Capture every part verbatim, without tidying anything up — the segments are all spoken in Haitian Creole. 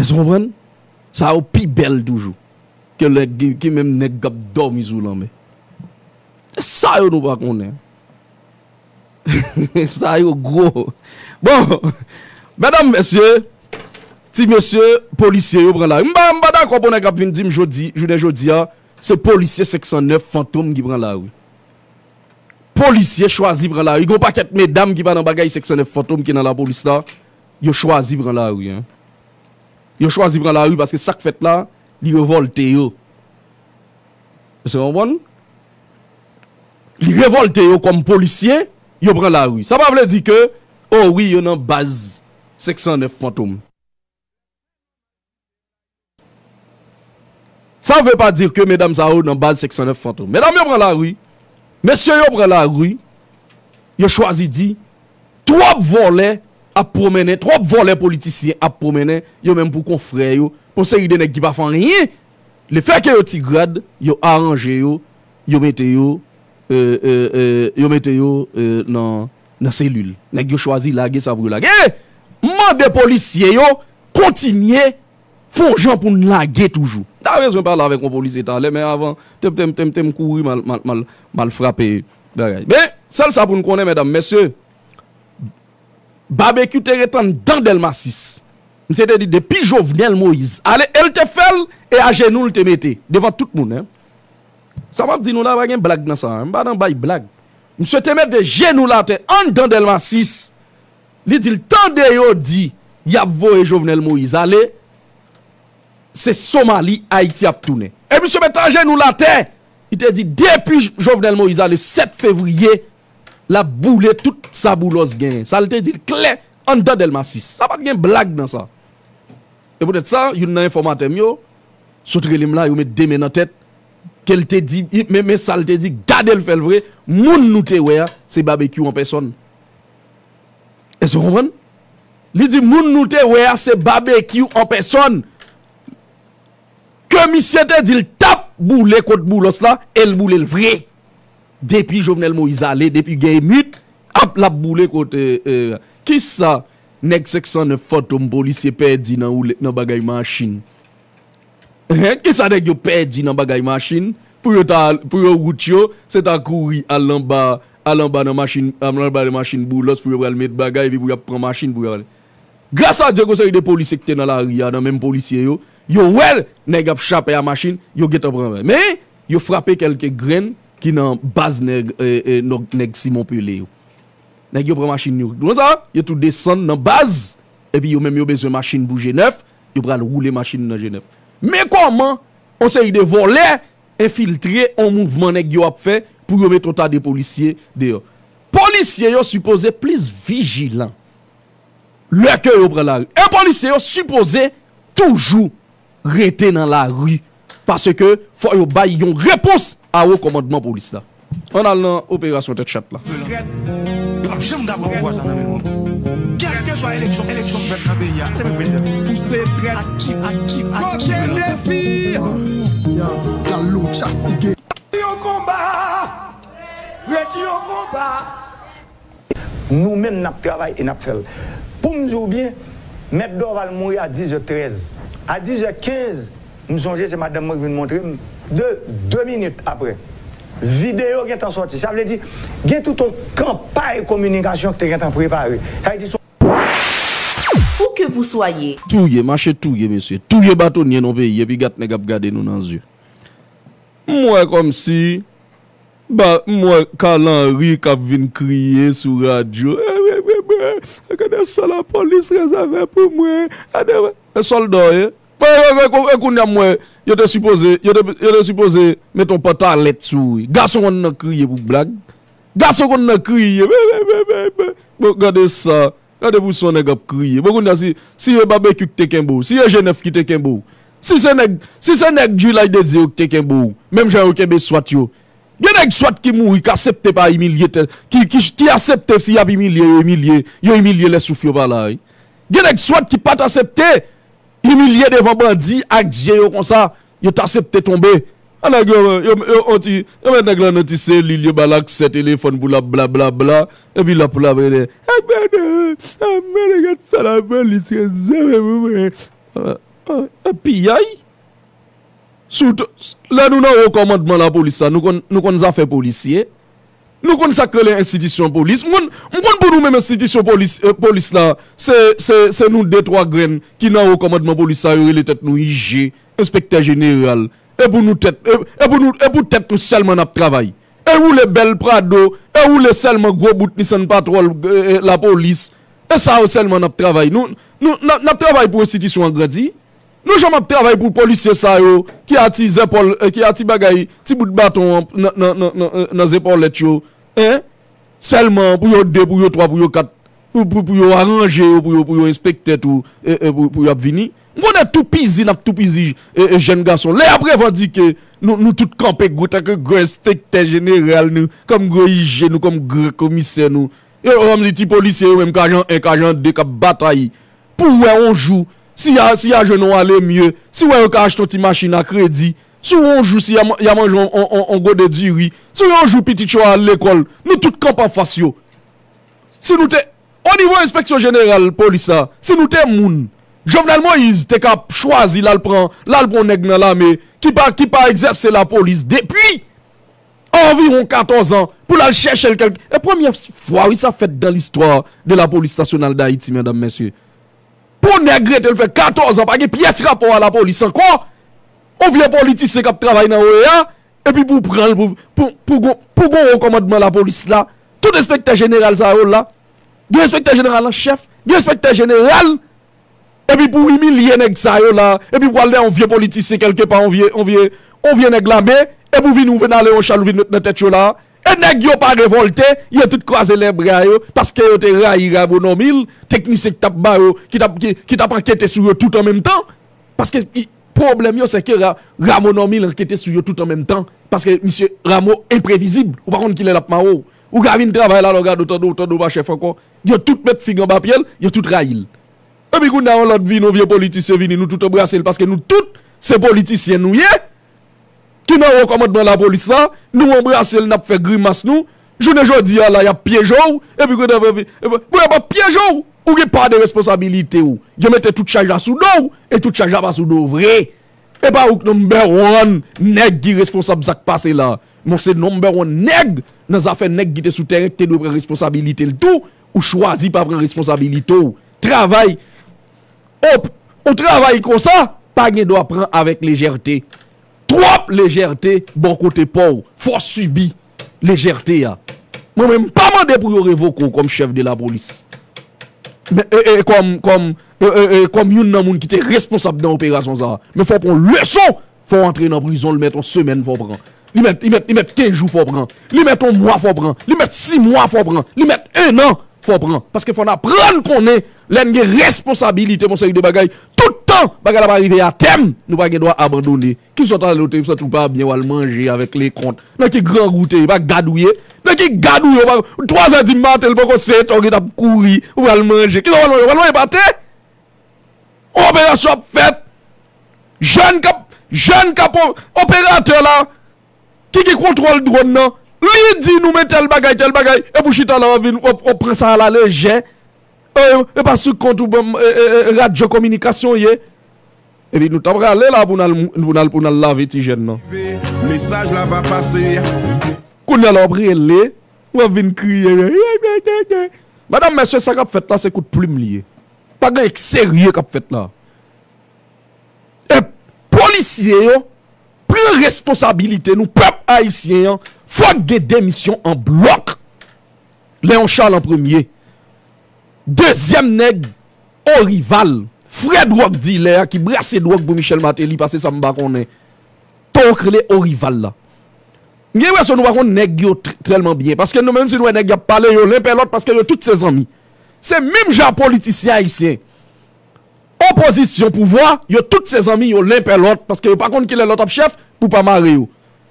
Èske w konprann? Sa yo pi bèl toujou ke lè ki, ki menm nèg k ap dòmi sou lanmè. Se sa yo nou pa konnen. Sa yo gwo. Bon, medam, mesye, ti mesye, polisye yo pran lari. M pa, m pa dakò pou nèg ap vin di m jodi, jounen jodi a, se polisye senk san nèf Fantom ki pran lari. Polisye chwazi pran lari. Gon pakèt medam ki pa nan bagay senk san nèf Fantom ki nan lapolis la, yo chwazi pran lari, en. Yo chwazi pran lari paske sa k fèt la, li revòlte yo. Èske w konprann? Li revòlte yo kòm polisye, yo pran lari. Sa pa vle di ke, o wi, yo nan baz senk san nèf Fantom. Sa vle pa di ke medam sa yo nan baz senk san nèf Fantom. Medam yo pran lari, mesye yo pran lari, yo chwazi di, twòp vòlè ap pwomennen, twòp vòlè politisyen ap pwomennen, yo menm pou konfrè yo, pou seri de nèg ki pa fè anyen. Lefètke yo ti grad, yo aranje yo, yo mete yo, e, e, e, yo mete yo, e, nan, nan selil. Nèg yo chwazi lage sa pou yo lage. E, m mande polisye yo kontinye fè yon jan pou n lage toujou. M ta bezwen pale avèk yon polisye talè, men avan, te, te, te, te m kouri m al, m al, m al, m al frape bagay. Men, sèl sa pou n konnen, medam, mesye, Babekyou te ret anndan Dèlma sis. Misye te di depi Jovenel Moïse ale, e l te fè l, e ajenou l te mete, devan tout moun, en. Sa m ap di nou la, pa gen blag nan sa, en. M pa nan bay blag. Misye te mete jenou l atè anndan Dèlma sis. Li di l tande yo di y ap voye Jovenel Moïse ale, se Somali Ayiti ap tounen. E misye mete ajenou l atè. Li te di depi Jovenel Moïse ale sèt fevriye, l ap boule tout sa Boulos genyen. Sa l te di l klè anndan Dèlma sis. Sa pa t gen blag nan sa. E poutèt sa, youn nan enfòmatè m yo sot rele m la, yo met de men nan tèt, ke l te di, men, men sa l te di, gade l fè l vre, moun nou te wè a, se Babekyou an pèsòn. Èske w konprann? Li di moun nou te wè a, se Babekyou an pèsòn. Ke misye te di l t ap boule kot Boulos la, e l boule l vre. Depi Jovenel Moïse ale, depi gen emit, ap, l ap boule kot, e, e, kisa nèg senk san nèf Fantom polisye pèdi nan woule, nan bagay machin? Hen, kisa nèg yo pèdi nan bagay machin? Pou yo ta, pou yo wout yo, se ta kouri al anba, al anba nan machin, al anba nan machin Boulos pou yo pral met bagay, epi pou y ap pran machin pou yo ale. Gras a Dye, gon seri de polisye ki te nan lari a, nan menm polisye yo, yo wè nèg ap chape a machin, yo gentan pran. Men, yo frape kèlke grenn ki nan baz nèg, e, e, nòg-, nèg Simon Pele yo. Nèg yo pran machin yo. Konsa, yo tou desann nan baz, epi yo menm yo bezwen machin pou G nèf, yo pral woule machin nan G nèf. Men kòman yon seri de vòlè enfiltre yon mouvman nèg yo ap fè pou yo met yon ta de polisye deyò. Polisye yo sipoze plis vijilan lè ke yo pran lari. E polisye yo sipoze toujou rete nan lari, paske fò yo bay yon repons a wo kòmandman polis la. Ann al nan operasyon tèt chat la. Yo p ap janm ka pran pouvwa sa nan men nou ankò. Kèlkeswa eleksyon, eleksyon k fèt nan peyi a, se mwen k prezidè. Pouse trèt. Ak ki, ak ki, ak ki. Kote defi? Ya, la lucha sigue. Yon konba. Redi yon konba. Nou menm n ap travay e n ap fè l. Pou m di w byen, Mèt Dorval mouri a dizè trèz. A dizè kenz, m sonje se madanm mwen ki vin montre m, de, de minit apre, videyo gentan sòti. Sa vle di, gen tout yon kanpay kominikasyon ki te gentan prepare. Sa vle di, se yon Où que vous soyez. Touye, mache touye, mesye. Touye batonye nan peyi, epi gad nèg ap gade nou nan zye. M wè kòmsi, ba, m wè Carl Henry k ap vin kriye sou radyo. Gade sa lapolis rezève pou mwen. Gade, e sòlda w ye. E, e, e, e, e kounye a m wè, yo te sipoze, yo te, yo te sipoze met yon pantalèt sou ou. Gason konn nan kriye pou blag. Gason konn nan kriye. Bon, gade sa. Gade pou son nèg ap kriye. Bon, kounye a, si, si e Babekyou ki te kenbe w, si e G nèf ki te kenbe w, si se nèg, si se nèg Jilay de Dye yo ki te kenbe w, menm jan yo kenbe swat yo. Gen nèg swat ki mouri, k asepte pa imilye tèt, ki, ki, ki asepte si y ap imilye yo, imilye, yo imilye lè souf yo pa la, wi. Gen nèg swat ki pa t asepte imilye devan bandi ak zye yo konsa, yo t asepte tonbe. An nèg yo, yo, yo, on ti, yo met nèg lan nan ti selil, yo ba l aksè telefòn pou l ap blablabla, epi l ap la, mene, mene, mene, gad sa lapolis rezève pou mwen. Ap piyay. Sou t- lè nou nan wo kòmandman lapolis la, nou konn, nou konn zafè polisye. Nou konn sa k rele enstitisyon polis. M konn, m konn pou nou menm enstitisyon polis, eh, polis la, se, se, se nou de twa grenn ki nan wo kòmandman polis la, yo rele tèt nou I G, enspektè jeneral. E pou nou tèt, e, e pou nou, e pou tèt nou sèlman n ap travay. E woule bèl Prado, e woule sèlman gwo bout Nissan Patrol, eh, eh, lapolis. E sa yo sèlman n ap travay. Nou, nou, n ap, n ap travay pou enstitisyon an grandi. Nou janm ap travay pou polisye sa yo ki a ti zèpòl, eh, ki a ti bagay, ti bout baton an nan, nan, nan, nan, nan zepòlèt yo, en? Sèlman pou yo de, pou yo twa, pou yo kat, pou, pou, pou yo aranje yo, pou yo, pou yo enspektè tou, e, e, pou, pou y ap vini. M konnen toupizi, n ap toupizi, e, e, jèn gason. Lè y ap revandike, nou, nou tout kanpe gwo, tanke gwo enspektè jeneral nou, kòm gwo I G nou, kòm gwo komisè nou. Yo, yo, kòmsi ti polisye yo menm, kajan en, kajan de, k ap batay pou wè yon jou, si y a, si y a jwenn yon ale mye, si w wè yo ka achte yon ti machin a kredi, si yon jou, si y a, y a manje yon, yon, yon, yon gode diri, si yon jou pitit yo al lekòl, nou tout kanpe anfas yo. Si nou te, o nivo enspeksyon jeneral polis la, si nou te moun, Jovenel Moïse te ka chwazi l al pran, l al pran yon nèg nan lame ki pa, ki pa egzèse lapolis depi anviwon katòz an pou l al chèche l kèlke. E premyè fwa, wi, sa fèt dan listwa de la polis nasyonal d Ayiti, medam, mesye. Pou nèg rete l fè katòz an, pa gen pyès rapò a lapolis ankò. On vye politisyen k ap travay nan O E A, epi pou pran l, pou, pou, pou, gon- pou gon wo kòmandman lapolis la, tout enspektè jeneral sa yo la, gen enspektè jeneral an chèf, gen enspektè jeneral, epi pou imilye nèg sa yo la, epi pou al dèyè yon vye politisyen kèlkepa, yon vye, yon vye, yon vye nèg lame, epi pou vin ou vin ale yon chal ou vin met nan tèt yo la. E nèg yo pa revòlte, yo tout kwaze lèbra yo, paske yo te rayi Rameau Normil, teknisyen ki t ap ba yo, ki t ap, ki, ki t ap ankete sou yo tout an menm tan. Paske i- pwoblèm yo, se ke Ra- Rameau Normil ankete sou yo tout an menm tan. Paske misye Rameau enprevizib, ou pa konn kilè l ap mare w. Ou ka vin travay la, lè w gade w tande w, tande w pa chèf ankò. Yo tout met fig anba pye l, yo tout rayi l. Epi kounye a yon lòt vini, yon vye politisyen vini, nou tout anbrase l, paske nou tout se politisyen nou ye, ki nan wo kòmandman lapolis la, nou anbrase l, n ap fè grimas nou. Jounen jodi a la, y ap pyeje w, epi kounye a, epi, epi, bon, y ap pyeje w, ou gen pa de responsabilite w. Yo mete tout chaj la sou do w, e tout chaj la pa sou do w vre. E pa ou k number one nèg ki responsab sa k pase la. Men w se number one nèg nan zafè nèg ki te sou tèren ki te dwe pran responsabilite l tou, ou chwazi pa pran responsabilite w. Travay, op, ou travay konsa, pa gen dwa pran avèk lejète. Twòp lejète bò kote pa w. Fò w sibi lejète a. Mwen menm, m pa mande pou yo revoke w kòm chèf de lapolis. Men, e, e, kòm, kòm, e, e, e, kòm youn nan moun ki te responsab nan operasyon sa a. Men fò w pran leson, fò w antre nan prizon, li mèt yon semèn, fò w pran. Li mèt, li mèt, li mèt kenz jou, fò w pran. Li mèt yon mwa, fò w pran. Li mèt sis mwa, fò w pran. Li mèt en an, fò w pran. Paske fò n aprann konnen lè n gen responsabilite pou yon seri de bagay. Tout tan bagay la pa rive a tèm, nou pa gen dwa abandone. Kisa w t ale, w te santi w pa byen, w al manje avèk Lekont? Nan ki grangou w te ye? Pa gad ou ye? Nan ki gad ou ye? Ou pa, twazè di maten, l poko sèt, ou gentan ap kouri, ou pral manje. Kisa w pral manje? Ou pral manje pate? Yon operasyon ap fèt. Jèn k ap, jèn k ap o- operatè la, ki gen kontwòl dwòn nan, li di nou men tèl bagay, tèl bagay, epi w chita la, w ap vin, w ap, w ap pran sa alalejè. E, e pa sou kont ou banm, e, e, e, radyo kominikasyon ye. Epi nou t ap rale la pou n al, pou n al, pou n al lave ti jèn nan. Mesaj la va pase. Kounye a la w ap rele, w ap vin kriye. Medam, mesye, sa k ap fèt la, se kout plim li ye. Pa gen anyen k serye k ap fèt la. E polisye yo, pran responsabilite nou, pèp ayisyen an, fòk gen demisyon an blòk. Léon Charles an premye. Dezyèm nèg, Orival, frè dwòg dilè a ki brase dwòg pou Michel Martelly, pase sa m pa konnen. Toro k rele Orival la. M gen enpresyon nou pa konn nèg yo t- tèlman byen, paske nou menm si nou wè nèg y ap pale, yo len pè lòt paske yo tout se zanmi. Se menm jan a politisyen ayisyen. Opozisyon, pouvwa, yo tout se zanmi, yo len pè lòt, paske yo pa konn kilè lòt ap chèf pou pa mare yo.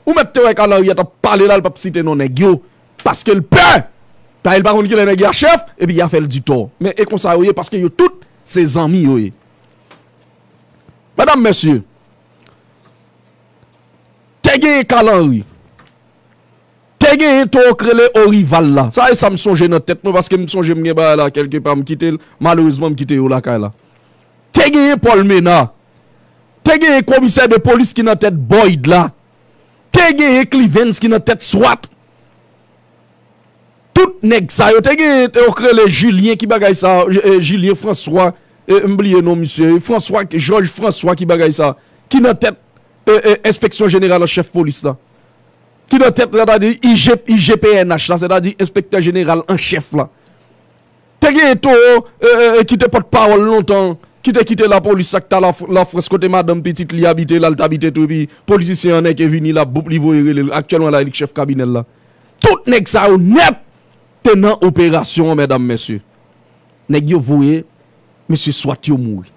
Ou mèt te wè Kalanri a t ap pale la, l p ap site non nèg yo, paske l pè. Paske l pa konn kilè nèg y a chèf, epi y a fè l di tò. Men e konsa yo ye, paske yo tout se zanmi yo ye. Medam, mesye, te genyen Kalanri. Te genyen toro k rele Orival la. Sa e sa m sonje nan tèt mwen, paske m sonje m gen bagay la kèlkepa, m kite l. Malerezman, m kite yo lakay la. Te genyen Paul Ménard. Te genyen komisè de polis ki nan tèt Boyd la. Te genyen Cleavens ki nan tèt swat. Tout nèg sa yo, te genyen, te yo k rele Julien, ki bagay sa, eh, Julien François, eh, m bliye non misye, François, Georges François, ki bagay sa, ki nan tèt, eh, eh, enspeksyon jeneral an chèf polis la. Ki nan tèt, sètadi I G, I G P N H la, sètadi enspektè jeneral an chèf la. Te genyen Toro, eh, eh, eh, ki te pòt pawòl lontan, ki te kite lapolis ak ta la, Lafrans kote madanm pitit li abite, l al t abite tou, epi politisyen an nèke vini la, boup, li voye rele l. Aktyèlman la, li k chèf kabinè l la. Tout nèg sa yo nèt te nan operasyon an, medam, mesye. Nèg yo voye mesye swat yo mouri.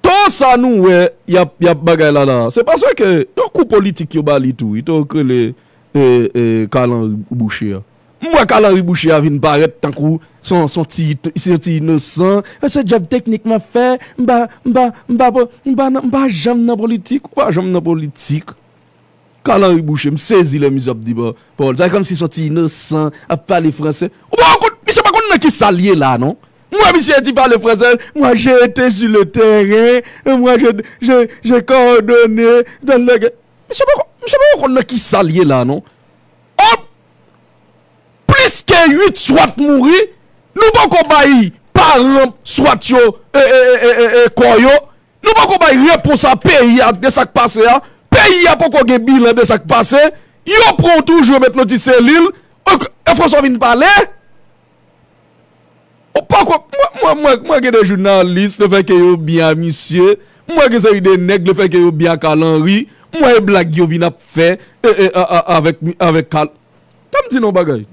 Tan sa nou wè y ap, y ap bagay la la, se paske yon kou politik yo ba li tou, wi, tan yo k rele, e, e, Carl Henry Boucher a. M wè Carl Henry Boucher a vin parèt tankou se yon, se yon ti, se yon ti inosan. E se djòb teknik m ap fè, m pa, m pa, m pa, m pa, m pa janm nan politik, ou pa janm nan politik. Carl Henry Boucher, m sezi lè misye ap di pa-, pawòl. Sa e kòmsi se yon ti inosan, ap pale franse. Ou pa konn, misye pa konn nan ki sa l ye la, non. Mwen, misye di pale franse, moi j'ai été sur le terrain, moi j'ai, j'ai, j'ai coordonné dans le... Misye pa konn, misye pa konn nan ki sa l ye la, non. Hop! Plis ke uit swat mouri, nou poko bay paran swat yo, e, e, e, e, e, kò yo. Nou poko bay repons a peyi a de sa k pase a. Peyi a poko gen bilan de sa k pase. Yo pran w toujou, yo met nan ti selil. Ok, e François vin pale. Ou poko, mwen, mwen, mwen, mwen gen de jounalis, lefètke yo byen a misye. Mwen gen seri de nèg, lefètke yo byen a Carl Henry. Mwen e blag yo vin ap fè, e, e, a, a, avèk, avèk Carl. Tan m di nou yon bagay.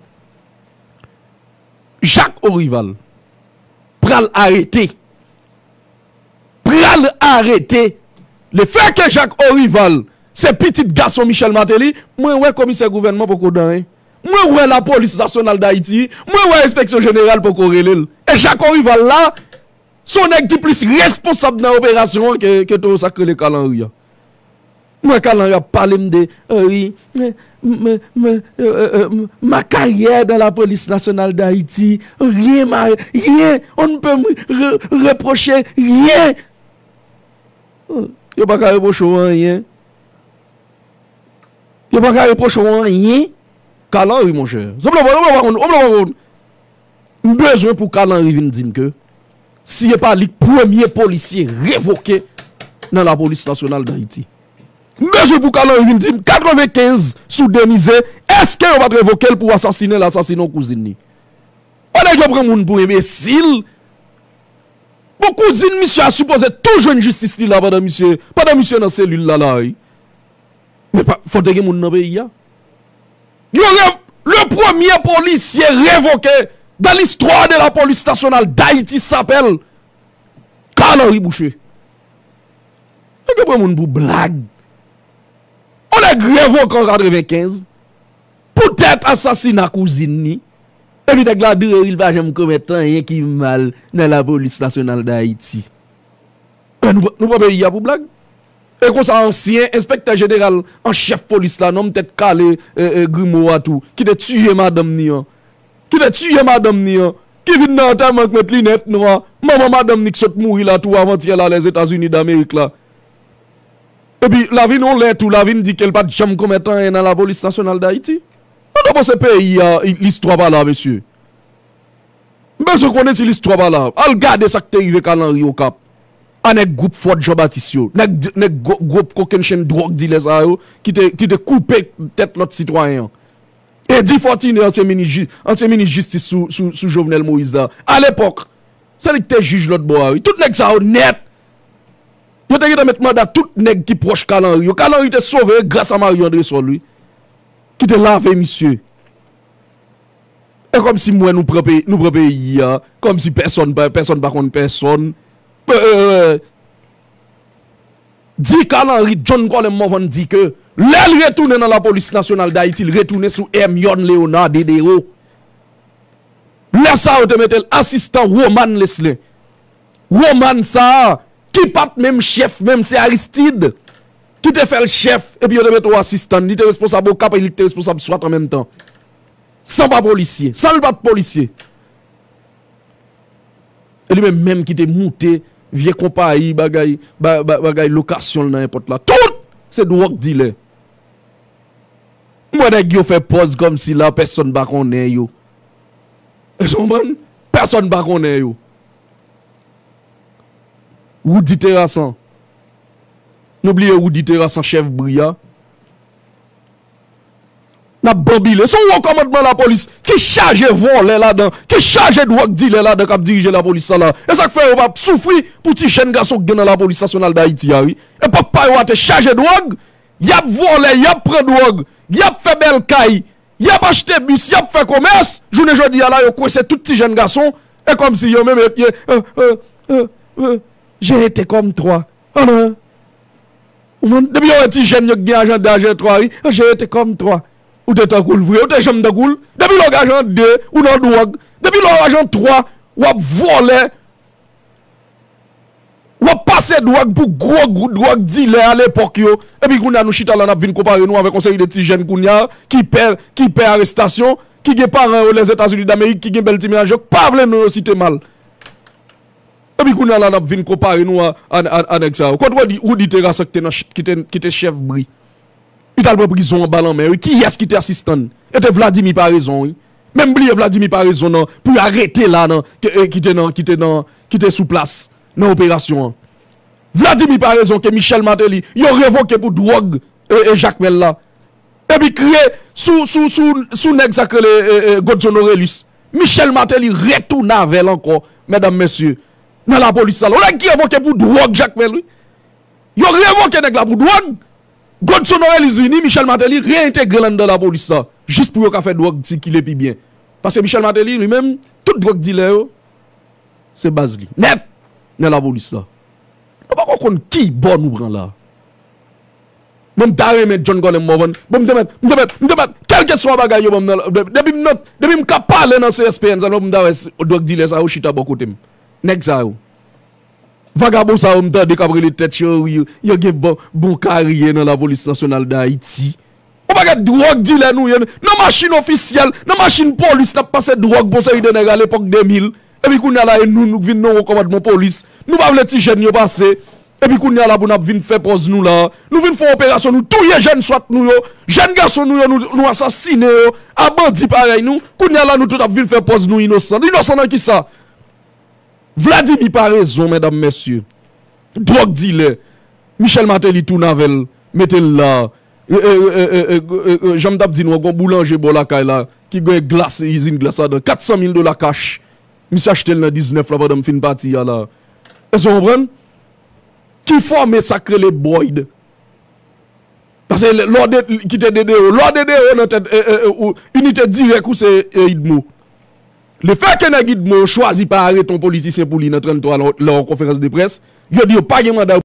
Jacques Orival pral arete. Pral arete. Lefètke Jacques Orival se pitit gason Michel Martelly, mwen wè komisè gouvènman poko di anyen. Mwen wè Lapolis Nasyonal d Ayiti, mwen wè Enspeksyon Jeneral poko rele l. E Jacques Orival la, se yon nèg ki plis responsab nan operasyon an ke, ke Toro sa k rele Carl Henry an. Mwen, Carl Henry ap pale m de, euh, wi, m, m, m, euh, euh, euh, m, ma carrière dans la police nationale d'Haïti, rien m'a, rien, on ne peut me re-, reprocher rien. Yo pa ka repwoche w anyen. Yo pa ka repwoche w anyen. Carl Henry, monchè. Sanble w pa, sanble w pa konn, sanble w pa konn. M bezwen pou Carl Henry vin di m ke si e pa li k premye polisye revoke nan Lapolis Nasyonal d Ayiti. M bezwen pou Carl Henry vin di m katrevenkenz sou Denise, èske yo pa t revoke l pou asasinen l asasinen yon kouzin li? Pandan yo pran moun pou enbesil. Bon, kouzin misye a sipoze tou jwenn jistis li la pandan misye, pandan misye nan selil la la, wi. Men pa, fò te gen moun nan peyi a. Yo re-, le premier policier révoqué dans l'histoire de la police nationale d'Haïti s'appelle Carl Henry Boucher. Nèg yo pran moun pou blag. On nèg revoke an katrevenkenz poutèt asasina kouzin li. Epi nèg la di wi, li pa janm komèt anyen ki mal nan Lapolis Nasyonal d Ayiti. Men nou, nou pran peyi a pou blag. E konsa, ansyen enspektè jeneral an chèf polis la, nonm tèt kale, e, e, grimo a tou, ki te tiye madanm ni an, ki te tiye madanm ni an, ki vin nan antèman k met linèt nwa, manman madanm ni k sot mouri la tou avantyè la Lèzetazini Damerik la. Epi, l a vin yon lè tou, l a vin di ke l pa t janm komèt anyen nan Lapolis Nasyonal d Ayiti. Nou ta panse peyi a, listwa pa la, mesye. M bezwen konnen si listwa pa la. Al gade sa k te rive Carl Henry Okap. A nèg gwoup Fòd Jean Baptiste yo. Nèg, nèg gwo, gwo kokennchenn dwòg dilè sa yo ki te, ki te koupe tèt lòt sitwayen an. Eddy Fortuné, ansyen minis ji-, ansyen minis jistis sou, sou, sou Jovenel Moïse la. Alepòk, se li ki te jij lòt bò a, wi. Tout nèg sa yo nèt. Yo te gentan met manda tout nèg ki pwòch Carl Henry yo. Carl Henry te sove gras a Mario Andrésol, wi. Ki te lave misye. E kòmsi m wè nou pran peyi, nou pran peyi a, kòmsi pèsonn pa, pèsonn pa konn pèsonn. E, e, e, di Carl Henry, John Colem Morvan di ke lè l retounen nan Lapolis Nasyonal d Ayiti, l retounen sou Hermione Léonard Dedero. Lè sa yo te mete l asistan Roman Leslen. Roman sa a, ki pa t menm chèf, menm se Aristide ki te fè l chèf, epi yo te mete w asistan, li te responsab Okap e li te responsab swat an menm tan. San pa polisye, san l pa t polisye. E li menm menm ki te moute vye konpayi, bagay, ba- ba- bagay lokasyon l nan èpòt la. Tout se dwòg dilè. M wè nèg yo fè pòz kòmsi la pèsonn pa konnen yo. Èske w konprann? Pèsonn pa konnen yo. Roody Terrassan. Nou bliye Roody Terrassan, chèf bri a. N ap banbile. Se yon wo kòmandman lapolis ki chaje vòlè ladan, ki chaje dwòg dilè ladan k ap dirije lapolis sa la. E sa k fè yo p ap soufri pou ti jèn gason k gen nan Lapolis Nasyonal d Ayiti a, wi. Epòk pa yo a te chaje dwòg, y ap vòlè, y ap pran dwòg, y ap fè bèl kay, y ap achte bis, y ap fè komès. Jounen jodi a la, yo kwense tout ti jèn gason. E kòmsi yo menm, yo, yo, euh, euh, euh, euh, j'ai été comme toi. Anan. Ou konprann? Depi yo wè ti jèn yo k gen ajan de, ajan twa, wi. J'ai été comme toi. Ou te tankou l vre, ou te janm tankou l. Depi lè w gen ajan de, ou nan dwòg. Depi lè w ajan twa, w ap vòlè. W ap pase dwòg pou gwo, gwo dwòg dilè a lepòk yo. Epi kounye a nou chita la, n ap vin konpare nou avèk yon seri de ti jèn kounye a ki pè, ki pè arestasyon, ki gen paran yo Lèzetazini Damerik, ki gen bèl ti mennaj yo, k pa vle non yo site mal. Epi kounye a la, n ap vin konpare nou a, a, a, a nèg sa yo. Kot Roody, Roody Terrassan ki te nan ch- ki te, ki te chèf bri. Li t al pran prizon anba lanmè, wi. Kiyès ki te asistan l? E te Vladimir Paraison, wi. Menm bliye Vladimir Paraison nan, pou y arete la nan, ki, e, ki te nan, ki te nan, ki te sou plas nan operasyon an. Vladimir Paraison ke Michel Martelly, yo revoke pou dwòg, e, e, Jakmèl la. Epi kriye sou, sou, sou, sou nèg sa k rele, e, e, Godson Orelus. Michel Martelly retounen avè l ankò, medam, mesye, nan lapolis sa la. Yon nèg ki revoke pou dwòg Jakmèl, wi. Yo revoke nèg la pou dwòg. Godson Orelus vini, Michel Martelly reyentegre l anndan lapolis la. Jis pou yo ka fè dwòg sikile pi byen. Paske Michel Martelly, li menm, tout dwòg dilè yo, se baz li. Nèt! Nan lapolis la. Nou poko konn ki bò nou pran la. Bon, m ta renmen John Colin Morvan. Bon, m te mèt, m te mèt, m te mèt, kèlkeswa bagay yo ban m nan, de- depi m nan, depi m ka pale nan C S P N sa, m ta wè s- dwòg dilè sa yo chita bò kote m. Nèg sa yo. Vagabon sa yo m tande k ap rele tèt yo, wi, yo gen bon, bon karyè nan Lapolis Nasyonal d Ayiti. Yon pakèt dwòg dilè nou ye. Nan machin ofisyèl, nan machin polis, n ap pase dwòg pou yon seri de nèg alepòk de mil. Epi kounye a la, e nou, nou k vin nan wo kòmandman polis. Nou pa vle ti jèn yo pase. Epi kounye a la, pou n ap vin fè pòz nou la. Nou vin fè yon operasyon, nou touye jèn swat nou yo. Jèn gason nou yo, nou, nou asasinen yo. A bandi parèy nou. Kounye a la, nou tout ap vin fè pòz nou inosan. Inosan nan kisa? Vladimir Paraison, medam, mesye. Dwòg dilè. Michel Martelly tounen avè l, mete l la. E, e, e, jan m t ap di nou an, gon boulanje bò lakay la, ki gen glas, izin glas ladan. Kat san mil dola kach. Misye achte l nan diznèf la pandan m fin pati a la. Èske w konprann? Ki fòme sa k rele Boyd. Paske lè w de- kite D D O, lè w de D O nan tèt, e, e, e, ou, inite dirèk ou se, e, Idmo. Lefètke nèg Idmo yo chwazi pa arete yon politisyen pou li nan tranntwa lè w- lè w konferans de près, yo di yo pa gen manda